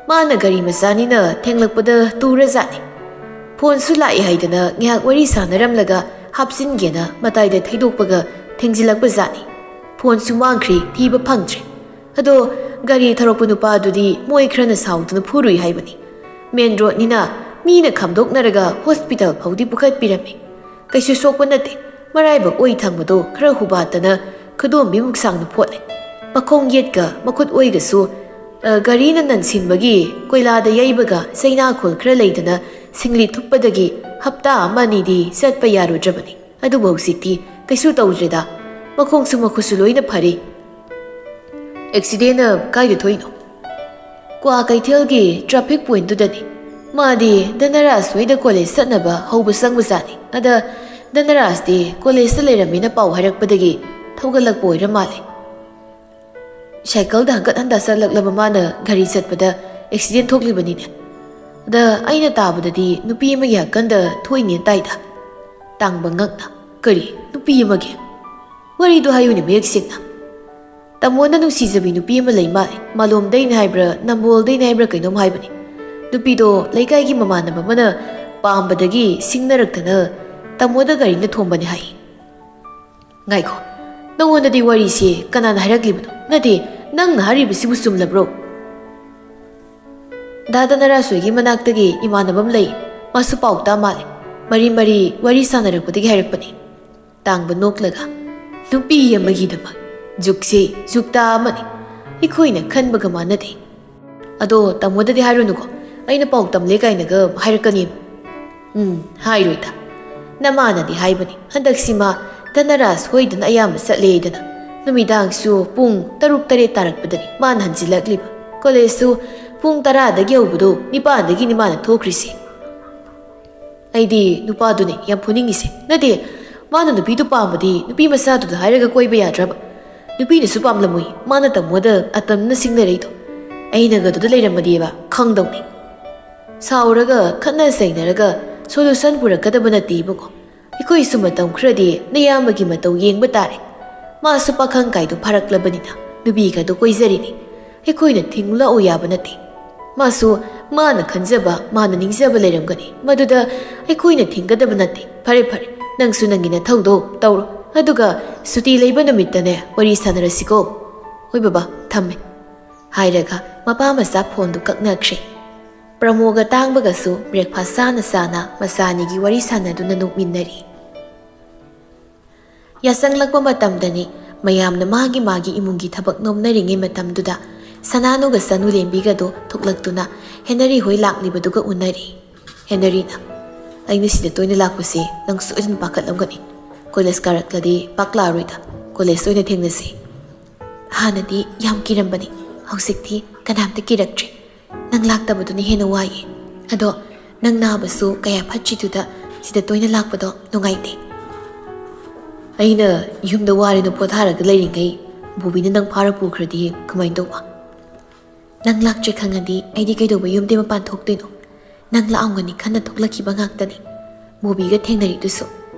ꯃꯥꯅ ꯒꯥꯔꯤ ꯃꯆꯥꯅꯤꯅ ꯊꯦꯡꯂꯛꯄꯗ ꯇꯨꯔꯖꯥꯠꯅꯤ꯫ ꯐꯣꯟꯁꯨ ꯂꯥꯛꯑꯦ ꯍꯥꯏꯗꯅ ꯉꯥꯏꯍꯥꯛ ꯋꯥꯔꯤ ꯁꯥꯟꯅꯔꯝꯂꯒ ꯍꯥꯞꯆꯤꯟꯒꯦꯅ ꯃꯇꯥꯏꯗ ꯊꯩꯗꯣꯛꯄꯒ ꯊꯦꯡꯖꯤꯜꯂꯛꯄ ꯖꯥꯠꯅꯤ꯫ ꯐꯣꯟꯁꯨ ꯃꯥꯡꯈ꯭ꯔꯦ, ꯊꯤꯕ ꯐꯪꯗ꯭ꯔꯦ꯫ ꯑꯗꯣ ꯒꯥꯔꯤ ꯊꯧꯔꯛꯄ ꯅꯨꯄꯥꯗꯨꯗꯤ ꯃꯣꯏ ꯈꯔꯅ ꯁꯥꯎꯗꯨꯅ ꯐꯨꯔꯨꯏ ꯍꯥꯏꯕꯅꯤ꯫ ꯃꯦꯟ ꯔꯣꯗꯅꯤꯅ ꯃꯤꯅ ꯈꯥꯝꯗꯣꯛꯅꯔꯒ ꯍꯣꯁꯄꯤꯇꯥꯜ ꯐꯥꯎꯗꯤ ꯄꯨꯈꯠꯄꯤꯔꯝꯃꯤ꯫ ꯀꯩꯁꯨ ꯁꯣꯛꯄ ꯅꯠꯇꯦ꯫ ꯃꯔꯥꯏꯕꯛ ꯑꯣꯏ ꯊꯪꯕꯗꯣ ꯈꯔ ꯍꯨꯕꯥꯠꯇꯅ ꯈꯨꯗꯣꯝꯕꯤꯃꯨꯛ ꯁꯥꯡꯅ ꯐꯣꯠꯂꯦ꯫ ꯃꯈꯣꯡ ꯌꯦꯠꯀ ꯃꯈꯨꯠ ꯑꯣꯏꯒꯁꯨ, ꯑ, ꯒꯥꯔꯤꯅ ꯅꯟꯁꯤꯟꯕꯒꯤ ꯀꯣꯏꯂꯥꯗ ꯌꯩꯕꯒ ꯆꯩꯅꯥꯈꯣꯜ ꯈꯔ ꯂꯩꯗꯅ ꯁꯤꯡꯂꯤ ꯊꯨꯞꯄꯗꯒꯤ ꯍꯞꯇꯥ ꯑꯃ ꯑꯅꯤꯗꯤ ꯆꯠꯄ ꯌꯥꯔꯨꯗ꯭ꯔꯕꯅꯤ꯫ ꯑꯗꯨꯕꯨ ꯍꯧꯖꯤꯛꯇꯤ ꯀꯩꯁꯨ ꯇꯧꯗ꯭ꯔꯦꯗ꯫ ꯃꯈꯣꯡꯁꯨ ꯃꯈꯨꯠꯁꯨ ꯂꯣꯏꯅ ꯐꯔꯦ꯫ ꯑꯦꯛꯁꯤꯗꯦꯟꯅ ꯀꯥꯏꯗ ꯊꯣꯛꯏꯅꯣ? ꯀ꯭ꯋꯥ ꯀꯩꯊꯦꯜꯒꯤ ꯇ꯭ꯔꯥꯐꯤꯛ ꯄꯣꯏꯟꯠꯇꯨꯗꯅꯤ꯫ ꯃꯥꯗꯤ ꯙꯅꯔꯥꯖ ꯍꯣꯏꯗ ꯀꯣꯂꯦꯖ ꯆꯠꯅꯕ ꯍꯧꯕ ꯆꯪꯕꯖꯥꯠꯅꯤ꯫ ꯑꯗ ꯙꯅꯔꯥꯖꯇꯤ ꯀꯣꯂꯦꯖꯇ ꯂꯩꯔꯝꯃꯦꯅ ꯄꯥꯎ ꯍꯥꯏꯔꯛꯄꯗꯒꯤ ꯊꯧꯒꯠꯂꯛꯄ ꯑꯣꯏꯔ ꯃꯥꯜꯂꯦ꯫ ꯁꯥꯏꯀꯜꯗ ꯍꯟꯒꯠ ꯍꯟꯗ ꯆꯠꯂꯛꯂꯕ ꯃꯥꯅ ꯒꯥꯔꯤ ꯆꯠꯄꯗ ꯑꯦꯛꯁꯤꯗꯦꯟ ꯊꯣꯛꯂꯤꯕꯅꯤꯅꯦ꯫ ꯑꯗ ꯑꯩꯅ ꯇꯥꯕꯗꯗꯤ ꯅꯨꯄꯤ ꯑꯃꯒꯤ ꯍꯥꯀꯟꯗ ꯊꯣꯛꯏꯅꯦꯅ ꯇꯥꯏꯗ꯫ ꯇꯥꯡꯕ ꯉꯛꯅ, "ꯀꯔꯤ? ꯅꯨꯄꯤ ꯑꯃꯒꯤ? ꯋꯥꯔꯤꯗꯣ ꯍꯥꯏꯌꯨꯅꯦ ꯃꯌꯦꯛ ꯁꯦꯡꯅ꯫" ꯇꯥꯃꯣꯅ ꯅꯨꯡꯁꯤꯖꯕꯤ ꯅꯨꯄꯤ ꯑꯃ ꯂꯩ ꯃꯥꯜꯂꯦ꯫ ꯃꯥꯂꯣꯝꯗꯩꯅꯦ ꯍꯥꯏꯕ꯭ꯔꯥ, ꯅꯝꯕꯣꯜꯗꯩꯅꯦ ꯍꯥꯏꯕ꯭ꯔꯥ ꯀꯩꯅꯣꯝ ꯍꯥꯏꯕꯅꯤ꯫ ꯅꯨꯄꯤꯗꯣ ꯂꯩꯀꯥꯏꯒꯤ ꯃꯃꯥꯟꯅꯕ ꯑꯃꯅ ꯄꯥꯝꯕꯗꯒꯤ ꯁꯤꯡꯅꯔꯛꯇꯅ ꯇꯥꯃꯣꯗ ꯒꯥꯔꯤꯅ ꯊꯣꯝꯕꯅꯦ ꯍꯥꯏ꯫ ꯉꯥꯏꯈꯣ, ꯅꯉꯣꯟꯗꯗꯤ ꯋꯥꯔꯤꯁꯦ ꯀꯅꯥꯅ ꯍꯥꯏꯔꯛꯂꯤꯕꯅꯣ? ꯅꯠꯇꯦ, ꯅꯪꯅ ꯍꯥꯏꯔꯤꯕꯁꯤꯕꯨ ꯆꯨꯝꯂꯕ꯭ꯔꯣ? ꯗꯥ ꯙꯅꯔꯥꯖ ꯍꯣꯏꯒꯤ ꯃꯅꯥꯛꯇꯒꯤ ꯏꯃꯥꯟꯅꯕ ꯑꯃ ꯂꯩ꯫ ꯃꯥꯁꯨ ꯄꯥꯎ ꯇꯥ ꯃꯥꯜꯂꯦ꯫ ꯃꯔꯤ ꯃꯔꯤ ꯋꯥꯔꯤ ꯁꯥꯟꯅꯔꯛꯄꯗꯒꯤ ꯍꯥꯏꯔꯛꯄꯅꯤ꯫ ꯇꯥꯡꯕ ꯅꯣꯛꯂꯒ, "ꯅꯨꯄꯤ ꯑꯃꯒꯤꯗꯃꯛ ꯖꯨꯛꯁꯦ ꯖꯨꯛꯇꯥ ꯑꯃꯅꯤ꯫ ꯑꯩꯈꯣꯏꯅ ꯈꯟꯕꯒ ꯃꯥꯟꯅꯗꯦ꯫ ꯑꯗꯣ ꯇꯥꯃꯣꯗꯗꯤ ꯍꯥꯏꯔꯨꯅꯨꯀꯣ, ꯑꯩꯅ ꯄꯥꯎ ꯇꯝꯂꯦ ꯀꯥꯏꯅꯒ ꯍꯥꯏꯔꯛꯀꯅꯤ꯫" "ꯎꯝ, ꯍꯥꯏꯔꯣꯏꯗ꯫ ꯅꯃꯥꯅꯗꯤ ꯍꯥꯏꯕꯅꯤ, ꯍꯟꯗꯛꯁꯤ ꯃꯥ ꯙꯅꯔꯥꯖ ꯍꯣꯏꯗꯅ ꯑꯌꯥꯝꯕ ꯆꯠꯂꯦꯗꯅ꯫ ꯅꯨꯃꯤꯗꯥꯡꯁꯨ ꯄꯨꯡ ꯇꯔꯨꯛ ꯇꯔꯦꯠ ꯇꯥꯔꯛꯄꯗꯅꯤ ꯃꯥꯅ ꯍꯟꯖꯤꯜꯂꯛꯂꯤꯕ꯫ ꯀꯣꯂꯦꯖꯁꯨ ꯄꯨꯡ ꯇꯔꯥꯗꯒꯤ ꯍꯧꯕꯗꯣ ꯅꯤꯄꯥꯟꯗꯒꯤꯅꯤ ꯃꯥꯅ ꯊꯣꯛꯈ꯭ꯔꯤꯁꯦ꯫ ꯑꯩꯗꯤ ꯅꯨꯄꯥꯗꯨꯅꯦ ꯌꯥꯝ ꯐꯨꯅꯤꯡꯉꯤꯁꯦ꯫ ꯅꯠꯇꯦ, ꯃꯥꯅ ꯅꯨꯄꯤꯗꯨ ꯄꯥꯝꯃꯗꯤ ꯅꯨꯄꯤ ꯃꯆꯥꯗꯨꯗ ꯍꯥꯏꯔꯒ ꯀꯣꯏꯕ ꯌꯥꯗ꯭ꯔꯕ? ꯅꯨꯄꯤꯅꯁꯨ ꯄꯥꯝꯂꯝꯃꯣꯏ, ꯃꯥꯅ ꯇꯥꯃꯣꯗ ꯑꯇꯝꯅ ꯁꯤꯡꯅꯔꯩꯗꯣ꯫ ꯑꯩꯅꯒ ꯑꯗꯨꯗ ꯂꯩꯔꯝꯃꯗꯤꯕ ꯈꯪꯗꯧꯅꯤ꯫ ꯁꯥꯎꯔꯒ ꯈꯠꯅ ꯆꯩꯅꯔꯒ ꯁꯣꯂꯨꯁꯟ ꯄꯨꯔꯛꯀꯗꯕ ꯅꯠꯇꯦ ꯏꯕꯨꯡꯉꯣ꯫ ꯑꯩꯈꯣꯏꯁꯨ ꯃꯇꯝ ꯈꯔꯗꯤ ꯅꯌꯥꯝꯕꯒꯤ ꯃꯇꯧ ꯌꯦꯡꯕ ꯇꯥꯔꯦ꯫ ꯃꯥꯁꯨ ꯄꯥꯈꯪ ꯀꯥꯏꯗꯣ ꯐꯥꯔꯛꯂꯕꯅꯤꯅ ꯅꯨꯄꯤꯒꯗꯣ ꯀꯣꯏꯖꯔꯤꯅꯤ꯫ ꯑꯩꯈꯣꯏꯅ ꯊꯤꯡꯂꯛꯎ ꯌꯥꯕ ꯅꯠꯇꯦ꯫ ꯃꯥꯁꯨ ꯃꯥꯅ ꯈꯟꯖꯕ, ꯃꯥꯅ ꯅꯤꯡꯖꯕ ꯂꯩꯔꯝꯒꯅꯤ꯫ ꯃꯗꯨꯗ ꯑꯩꯈꯣꯏꯅ ꯊꯤꯡꯒꯗꯕ ꯅꯠꯇꯦ꯫ ꯐꯔꯦ, ꯐꯔꯦ, ꯅꯪꯁꯨ ꯅꯪꯒꯤ ꯅꯊꯧꯗꯣ ꯇꯧꯔꯣ꯫ ꯑꯗꯨꯒ ꯁꯨꯇꯤ ꯂꯩꯕ ꯅꯨꯃꯤꯠꯇꯅꯦ ꯋꯥꯔꯤ ꯁꯥꯟꯅꯔꯁꯤꯀꯣ꯫ ꯍꯣꯏ ꯕꯕꯥ, ꯊꯝꯃꯦ꯫ ꯍꯥꯏꯔꯒ ꯃꯄꯥ ꯃꯆꯥ ꯐꯣꯟꯗꯨ ꯀꯛꯅꯈ꯭ꯔꯦ꯫ ꯄ꯭ꯔꯃꯣꯒ ꯇꯥꯡꯕꯒꯁꯨ ꯕ꯭ꯔꯦꯛꯐꯥꯁ ꯆꯥꯅ ꯆꯥꯅ ꯃꯆꯥ ꯑꯅꯤꯒꯤ ꯋꯥꯔꯤ ꯁꯥꯟꯅꯗꯨꯅ ꯅꯣꯛꯃꯤꯟꯅꯔꯤ꯫ ꯌꯥꯆꯪꯂꯛꯄ ꯃꯇꯝꯗꯅꯤ ꯃꯌꯥꯝꯅ ꯃꯥꯒꯤ ꯃꯥꯒꯤ ꯏꯃꯨꯡꯒꯤ ꯊꯕꯛ ꯅꯣꯝꯅꯔꯤꯉꯩ ꯃꯇꯝꯗꯨꯗ ꯁꯅꯥꯅꯨꯒ ꯆꯅꯨ ꯂꯦꯝꯕꯤꯒꯗꯣ ꯊꯣꯛꯂꯛꯇꯨꯅ ꯍꯦꯅꯔꯤ ꯍꯣꯏ ꯂꯥꯛꯂꯤꯕꯗꯨꯒ ꯎꯅꯔꯤ꯫ ꯍꯦꯅꯔꯤꯅ, "ꯑꯩꯅ ꯁꯤꯗ ꯇꯣꯏꯅ ꯂꯥꯛꯄꯁꯦ ꯅꯪ ꯁꯣꯏꯗꯅ ꯄꯥꯈꯠꯂꯝꯒꯅꯤ꯫ ꯀꯣꯂꯦꯖ ꯀꯥꯔꯛꯂꯗꯤ ꯄꯥꯛ ꯂꯥꯛꯑꯔꯣꯏꯗ꯫ ꯀꯣꯂꯦꯖꯇ ꯑꯣꯏꯅ ꯊꯦꯡꯅꯁꯤ꯫ ꯍꯥꯟꯅꯗꯤ ꯌꯥꯝ ꯀꯤꯔꯝꯕꯅꯤ, ꯍꯧꯖꯤꯛꯇꯤ ꯀꯅꯥꯝꯇ ꯀꯤꯔꯛꯇ꯭ꯔꯦ꯫ ꯅꯪ ꯂꯥꯛꯇꯕꯗꯨꯅ ꯍꯦꯟꯅ ꯋꯥꯏꯌꯦ꯫ ꯑꯗꯣ ꯅꯪ ꯅꯥꯕꯁꯨ ꯀꯌꯥ ꯐꯠꯇ꯭ꯔꯤꯗꯨꯗ ꯁꯤꯗ ꯇꯣꯏꯅ ꯂꯥꯛꯄꯗꯣ ꯅꯨꯡꯉꯥꯏꯇꯦ꯫ ꯑꯩꯅ ꯌꯨꯝꯗ ꯋꯥꯔꯦꯅ ꯄꯣꯊꯥꯔꯒ ꯂꯩꯔꯤꯉꯩ ꯕꯣꯕꯤꯅ ꯅꯪ ꯐꯥꯔ ꯄꯨꯈ꯭ꯔꯗꯤ ꯀꯃꯥꯏꯅ ꯇꯧꯕ?" "ꯅꯪ ꯂꯥꯛꯇ꯭ꯔꯦ ꯈꯪꯉꯗꯤ ꯑꯩꯗꯤ ꯀꯩꯗꯧꯕ ꯌꯨꯝꯗꯩ ꯃꯄꯥꯟ ꯊꯣꯛꯇꯣꯏꯅꯣ? ꯅꯪ ꯂꯥꯛꯑꯝꯒꯅꯤ ꯈꯟꯅ ꯊꯣꯛꯂꯛꯈꯤꯕ ꯉꯥꯛꯇꯅꯤ꯫ ꯕꯣꯕꯤꯒ ꯊꯦꯡꯅꯔꯤꯗꯨꯁꯨ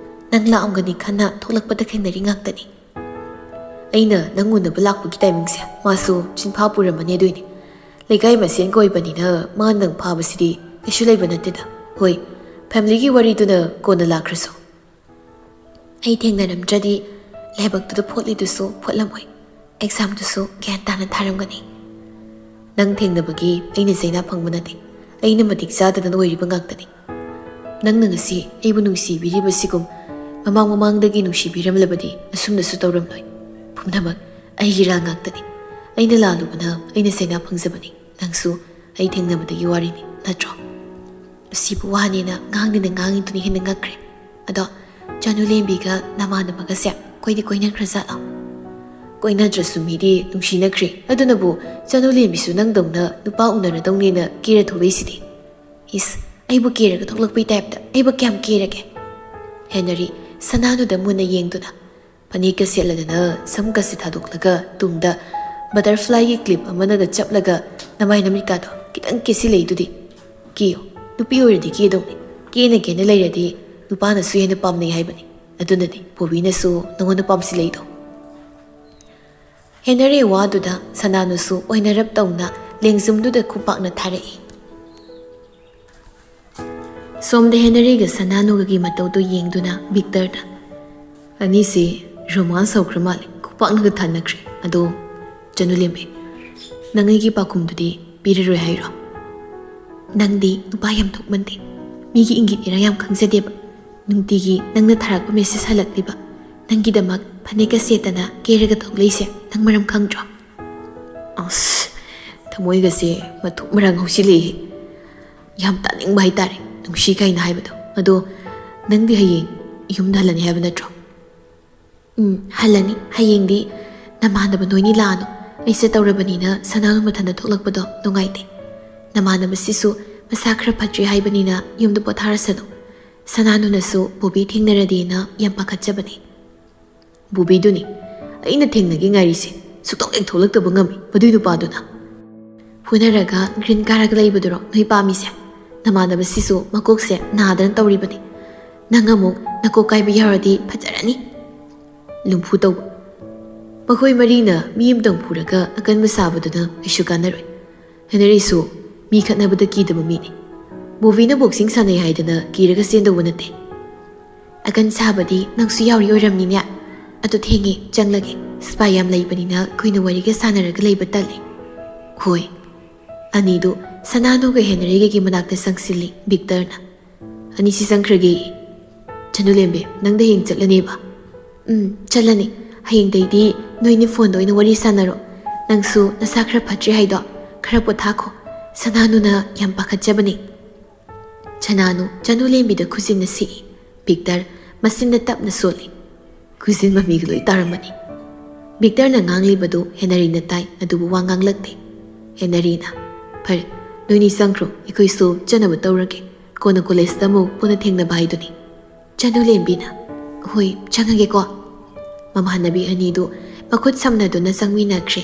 ꯅꯪ ꯂꯥꯛꯑꯝꯒꯅꯤ ꯈꯟꯅ ꯊꯣꯛꯂꯛꯄꯗ ꯊꯦꯡꯅꯔꯤ ꯉꯥꯛꯇꯅꯤ꯫ ꯑꯩꯅ ꯅꯪ ꯎꯅꯕ ꯂꯥꯛꯄꯒꯤ ꯇꯥꯏꯃꯤꯡꯁꯦ ꯃꯥꯁꯨ ꯆꯤꯟꯐꯥ ꯄꯨꯔꯝꯃꯅꯤ ꯑꯗꯨꯏꯅꯦ꯫ ꯂꯩꯀꯥꯏ ꯃꯁꯦꯟꯒ ꯑꯣꯏꯕꯅꯤꯅ ꯃꯥ ꯅꯪ ꯐꯥꯕꯁꯤꯗꯤ ꯀꯩꯁꯨ ꯂꯩꯕ ꯅꯠꯇꯦꯗ꯫ ꯍꯣꯏ, ꯐꯦꯃꯤꯂꯤꯒꯤ ꯋꯥꯔꯤꯗꯨꯅ ꯀꯣꯟꯅ ꯂꯥꯛꯈ꯭ꯔꯁꯨ꯫ ꯑꯩ ꯊꯦꯡꯅꯔꯝꯗ꯭ꯔꯗꯤ ꯂꯥꯏꯕꯛꯇꯨꯗ ꯐꯣꯠꯂꯤꯗꯨꯁꯨ ꯐꯣꯠꯂꯝꯃꯣꯏ, ꯑꯦꯛꯖꯥꯝꯗꯨꯁꯨ ꯒ꯭ꯌꯥꯟ ꯇꯥꯅ ꯊꯥꯔꯝꯒꯅꯤ꯫ ꯅꯪ ꯊꯦꯡꯅꯕꯒꯤ ꯑꯩꯅ ꯆꯩꯅꯥ ꯐꯪꯕ ꯅꯠꯇꯦ, ꯑꯩꯅ ꯃꯇꯤꯛ ꯆꯥꯗꯗꯅ ꯑꯣꯏꯔꯤꯕ ꯉꯥꯛꯇꯅꯤ꯫ ꯅꯪꯅ ꯉꯁꯤ ꯑꯩꯕꯨ ꯅꯨꯡꯁꯤꯕꯤꯔꯤꯕꯁꯤꯒꯨꯝ ꯃꯃꯥꯡ ꯃꯃꯥꯡꯗꯒꯤ ꯅꯨꯡꯁꯤꯕꯤꯔꯝꯂꯕꯗꯤ ꯑꯁꯨꯝꯅꯁꯨ ꯇꯧꯔꯝꯂꯣꯏ꯫ ꯄꯨꯝꯅꯃꯛ ꯑꯩꯒꯤ ꯏꯔꯥꯜ ꯉꯥꯛꯇꯅꯤ꯫ ꯑꯩꯅ ꯂꯥꯜꯂꯨꯕꯅ ꯑꯩꯅ ꯆꯩꯅꯥ ꯐꯪꯖꯕꯅꯤ꯫ ꯅꯪꯁꯨ ꯑꯩ ꯊꯦꯡꯅꯕꯗꯒꯤ ꯋꯥꯔꯤꯅꯤ, ꯅꯠꯇ꯭ꯔꯣ?" ꯑꯁꯤꯕꯨ ꯋꯥꯅꯦꯅ ꯉꯥꯡꯗꯅ ꯉꯥꯡꯉꯤꯗꯨꯅ ꯍꯦꯟꯅ ꯉꯛꯈ꯭ꯔꯦ꯫ "ꯑꯗꯣ ꯆꯅꯨ ꯂꯦꯝꯕꯤꯒ ꯅꯃꯥꯟꯅꯕꯒꯁꯦ ꯀꯣꯏꯗꯤ ꯀꯣꯏꯅꯈ꯭ꯔꯖꯥꯠꯂꯣ?" "ꯀꯣꯏꯅꯗ꯭ꯔꯁꯨ ꯃꯤꯗꯤ ꯅꯨꯡꯁꯤꯅꯈ꯭ꯔꯦ꯫ ꯑꯗꯨꯅꯕꯨ ꯆꯅꯨ ꯂꯦꯝꯕꯤꯁꯨ ꯅꯪꯗꯧꯅ ꯅꯨꯄꯥ ꯎꯅꯔꯗꯧꯅꯦꯅ ꯀꯦꯔ ꯊꯣꯛꯂꯛꯏꯁꯤꯗꯤ꯫" "ꯏꯁ, ꯑꯩꯕꯨ ꯀꯦꯔꯒ ꯊꯣꯛꯂꯛꯄꯩ ꯇꯥꯏꯞꯇ꯫ ꯑꯩꯕꯨ ꯀꯌꯥꯝ ꯀꯦꯔꯒꯦ?" ꯍꯦꯅꯔꯤ ꯁꯅꯥꯅꯨꯗ ꯃꯨꯟꯅ ꯌꯦꯡꯗꯨꯅ, "ꯐꯅꯦꯛꯀ ꯁꯦꯠꯂꯗꯅ ꯁꯝꯒꯁꯦ ꯊꯥꯗꯣꯛꯂꯒ ꯇꯨꯡꯗ ꯕꯇꯔꯐ꯭ꯂꯥꯏꯒꯤ ꯀ꯭ꯂꯤꯞ ꯑꯃꯅꯒ ꯆꯞꯂꯒ ꯅꯃꯥꯏ ꯅꯃꯤꯠꯀꯥꯗꯣ ꯈꯤꯇꯪ ꯀꯦꯁꯤꯜꯂꯛꯏꯗꯨꯗꯤ꯫ ꯀꯦꯌꯨ, ꯅꯨꯄꯤ ꯑꯣꯏꯔꯗꯤ ꯀꯦꯗꯧꯅꯤ꯫ ꯀꯦꯅ ꯀꯦꯅ ꯂꯩꯔꯗꯤ ꯅꯨꯄꯥꯅꯁꯨ ꯍꯦꯟꯅ ꯄꯥꯝꯅꯩ ꯍꯥꯏꯕꯅꯤ꯫ ꯑꯗꯨꯅꯅꯤ ꯕꯣꯕꯤꯅꯁꯨ ꯅꯉꯣꯟꯗ ꯄꯥꯝꯁꯤꯜꯂꯛꯏꯗꯣ꯫" ꯍꯦꯅꯔꯤ ꯋꯥꯗꯨꯗ ꯁꯅꯥꯅꯨꯁꯨ ꯑꯣꯏꯅꯔꯞ ꯇꯧꯅ ꯂꯦꯡꯖꯨꯝꯗꯨꯗ ꯈꯨꯄꯥꯛꯅ ꯊꯥꯔꯛꯏ꯫ ꯁꯣꯝꯗ ꯍꯦꯅꯔꯤꯒ ꯁꯅꯥꯅꯨꯒꯒꯤ ꯃꯇꯧꯗꯨ ꯌꯦꯡꯗꯨꯅ ꯚꯤꯛꯇꯔꯗ, "ꯑꯅꯤꯁꯤ ꯔꯣꯃꯥꯟꯁ ꯍꯧꯈ꯭ꯔ ꯃꯥꯜꯂꯦ, ꯈꯨꯄꯥꯛꯅꯒ ꯊꯥꯅꯈ꯭ꯔꯦ꯫ ꯑꯗꯣ ꯆꯅꯨ ꯂꯦꯝꯕꯤ, ꯅꯪ ꯑꯩꯒꯤ ꯄꯥꯎꯈꯨꯝꯗꯨꯗꯤ ꯄꯤꯔꯔꯣꯏ ꯍꯥꯏꯔꯣ?" "ꯅꯪꯗꯤ ꯅꯨꯄꯥ ꯌꯥꯝ ꯊꯣꯛꯃꯟꯗꯦ꯫ ꯃꯤꯒꯤ ꯏꯪꯒꯤꯠ ꯏꯔꯥ ꯌꯥꯝ ꯈꯪꯖꯗꯦꯕ꯫ ꯅꯨꯡꯇꯤꯒꯤ ꯅꯪꯅ ꯊꯥꯔꯛꯄ ꯃꯦꯁꯦꯖ ꯍꯜꯂꯛꯂꯤꯕ꯫ ꯅꯪꯒꯤꯗꯃꯛ ꯐꯅꯦꯛꯀ ꯁꯦꯠꯇꯅ ꯀꯦꯔꯒ ꯊꯣꯛꯂꯛꯏꯁꯦ ꯅꯪ ꯃꯔꯝ ꯈꯪꯗ꯭ꯔꯣ?" ꯑꯁ, ꯊꯃꯣꯏꯒꯁꯦ ꯃꯊꯨꯞ ꯃꯔꯥꯡ ꯍꯧꯁꯤꯜꯂꯛꯏ꯫ ꯌꯥꯝ ꯇꯥꯅꯤꯡꯕ ꯍꯥꯏꯇꯥꯔꯦ, ꯅꯨꯡꯁꯤ ꯀꯥꯏꯅ ꯍꯥꯏꯕꯗꯣ꯫ "ꯑꯗꯣ ꯅꯪꯗꯤ ꯍꯌꯦꯡ ꯌꯨꯝꯗ ꯍꯜꯂꯅꯤ ꯍꯥꯏꯕ ꯅꯠꯇ꯭ꯔꯣ?" "ꯎꯝ, ꯍꯜꯂꯅꯤ꯫ ꯍꯌꯦꯡꯗꯤ ꯅꯃꯥꯟꯅꯕ ꯅꯣꯏꯅꯤ ꯂꯥꯛꯑꯅꯨ꯫ ꯑꯩ ꯆꯠꯇꯧꯔꯕꯅꯤꯅ ꯁꯅꯥꯅꯨ ꯃꯊꯟꯇ ꯊꯣꯛꯂꯛꯄꯗꯣ ꯅꯨꯡꯉꯥꯏꯇꯦ꯫ ꯅꯃꯥꯟꯅꯕꯁꯤꯁꯨ ꯃꯁꯥ ꯈꯔ ꯐꯠꯇ꯭ꯔꯤ ꯍꯥꯏꯕꯅꯤꯅ ꯌꯨꯝꯗ ꯄꯣꯊꯥꯔꯁꯅꯨ꯫ ꯁꯅꯥꯅꯨꯅꯁꯨ ꯕꯣꯕꯤ ꯊꯦꯡꯅꯔꯗꯤꯅ ꯌꯥꯝ ꯄꯥꯈꯠꯆꯕꯅꯤ꯫" "ꯕꯣꯕꯤꯗꯨꯅꯤ ꯑꯩꯅ ꯊꯦꯡꯅꯒꯦ ꯉꯥꯏꯔꯤꯁꯦ꯫ ꯁꯨꯛꯊꯣꯛ ꯍꯦꯛ ꯊꯣꯛꯂꯛꯇꯕ ꯉꯝꯃꯤ ꯃꯗꯨꯏ ꯅꯨꯄꯥꯗꯨꯅ꯫" "ꯍꯨꯅꯔꯒ ꯒ꯭ꯔꯤꯟ ꯀꯥꯔꯒ ꯂꯩꯕꯗꯨꯔꯣ ꯅꯣꯏ ꯄꯥꯝꯃꯤꯁꯦ? ꯅꯃꯥꯟꯅꯕꯁꯤꯁꯨ ꯃꯀꯣꯛꯁꯦ ꯅꯥꯗꯅ ꯇꯧꯔꯤꯕꯅꯤ꯫ ꯅꯪ ꯑꯃꯨꯛ ꯅꯀꯣꯛ ꯀꯥꯏꯕ ꯌꯥꯎꯔꯗꯤ ꯐꯖꯔꯅꯤ꯫" ꯂꯨꯝꯐꯨ ꯇꯧꯕ꯫ "ꯃꯈꯣꯏ ꯃꯔꯤꯅ ꯃꯤ ꯑꯃꯇꯪ ꯐꯨꯔꯒ ꯑꯀꯟꯕ ꯁꯥꯕꯗꯨꯅ ꯀꯩꯁꯨ ꯀꯥꯟꯅꯔꯣꯏ꯫ ꯍꯦꯅꯔꯤꯁꯨ ꯃꯤ ꯈꯠꯅꯕꯗ ꯀꯤꯗꯕ ꯃꯤꯅꯤ꯫ ꯕꯣꯕꯤꯅ ꯕꯣꯛꯁꯤꯡ ꯁꯥꯟꯅꯩ ꯍꯥꯏꯗꯅ ꯀꯤꯔꯒ ꯆꯦꯟꯗꯧꯕ ꯅꯠꯇꯦ꯫" "ꯑꯀꯟ ꯁꯥꯕꯗꯤ ꯅꯪꯁꯨ ꯌꯥꯎꯔꯤ ꯑꯣꯏꯔꯝꯅꯤꯅꯦ꯫ ꯑꯗꯨ ꯊꯦꯡꯉꯦ, ꯆꯪꯂꯒꯦ꯫ ꯁꯤꯐꯥꯏ ꯌꯥꯝ ꯂꯩꯕꯅꯤꯅ ꯑꯩꯈꯣꯏꯅ ꯋꯥꯔꯤꯒ ꯁꯥꯟꯅꯔꯒ ꯂꯩꯕ ꯇꯜꯂꯦ꯫" "ꯍꯣꯏ꯫" ꯑꯅꯤꯗꯨ ꯁꯅꯥꯅꯨꯒ ꯍꯦꯅꯔꯤꯒꯒꯤ ꯃꯅꯥꯛꯇ ꯆꯪꯁꯤꯜꯂꯤ ꯕꯤꯛꯇꯔꯅ꯫ "ꯑꯅꯤꯁꯤ ꯆꯪꯈ꯭ꯔꯒꯦ꯫ ꯆꯅꯨꯂꯦꯝꯕꯤ, ꯅꯪꯗ ꯍꯌꯦꯡ ꯆꯠꯂꯅꯦꯕ?" "ꯎꯝ, ꯆꯠꯂꯅꯤ꯫ ꯍꯌꯦꯡꯗꯩꯗꯤ ꯅꯣꯏꯅꯤ ꯐꯣꯟꯗ ꯑꯣꯏꯅ ꯋꯥꯔꯤ ꯁꯥꯟꯅꯔꯣ꯫ ꯅꯪꯁꯨ ꯅꯁꯥ ꯈꯔ ꯐꯠꯇ꯭ꯔꯤ ꯍꯥꯏꯗꯣ, ꯈꯔ ꯄꯣꯊꯥꯈꯣ꯫ ꯁꯅꯥꯅꯨꯅ ꯌꯥꯝ ꯄꯥꯈꯠꯆꯕꯅꯦ꯫" ꯁꯅꯥꯅꯨ ꯆꯅꯨꯂꯦꯝꯕꯤꯗ ꯈꯨꯖꯤꯟꯅ ꯁꯤꯛꯏ꯫ ꯕꯤꯛꯇꯔ ꯃꯆꯤꯟꯗ ꯇꯞꯅ ꯁꯣꯜꯂꯤ꯫ "ꯈꯨꯖꯤꯟ ꯃꯃꯤꯒ ꯂꯣꯏ ꯇꯥꯔꯝꯃꯅꯤ꯫" ꯕꯤꯛꯇꯔꯅ ꯉꯥꯡꯂꯤꯕꯗꯨ ꯍꯦꯅꯔꯤꯅ ꯇꯥꯏ, ꯑꯗꯨꯕꯨ ꯋꯥ ꯉꯥꯡꯂꯛꯇꯦ꯫ ꯍꯦꯅꯔꯤꯅ, "ꯐꯔꯦ, ꯅꯣꯏꯅꯤ ꯆꯪꯈ꯭ꯔꯣ, ꯑꯩꯈꯣꯏꯁꯨ ꯆꯠꯅꯕ ꯇꯧꯔꯒꯦ꯫ ꯀꯣꯟꯅ ꯀꯣꯂꯦꯖꯇ ꯑꯃꯨꯛ ꯄꯨꯟꯅ ꯊꯦꯡꯅꯕ ꯍꯥꯏꯗꯨꯅꯤ꯫" ꯆꯅꯨꯂꯦꯝꯕꯤꯅ, "ꯍꯣꯏ, ꯆꯪꯉꯒꯦꯀꯣ꯫" ꯃꯃꯥꯟꯅꯕꯤ ꯑꯅꯤꯗꯨ ꯃꯈꯨꯠ ꯁꯝꯅꯗꯨꯅ ꯆꯪꯃꯤꯟꯅꯈ꯭ꯔꯦ꯫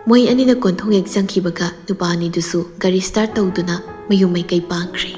ꯃꯣꯏ ꯑꯅꯤꯅ ꯀꯣꯟꯊꯣꯡ ꯍꯦꯛ ꯆꯪꯈꯤꯕꯒ ꯅꯨꯄꯥ ꯑꯅꯤꯗꯨꯁꯨ ꯒꯥꯔꯤ ꯁ꯭ꯇꯥꯔꯠ ꯇꯧꯗꯨꯅ ꯃꯌꯨꯝ ꯃꯥꯏꯀꯩ ꯄꯥꯡꯈ꯭ꯔꯦ꯫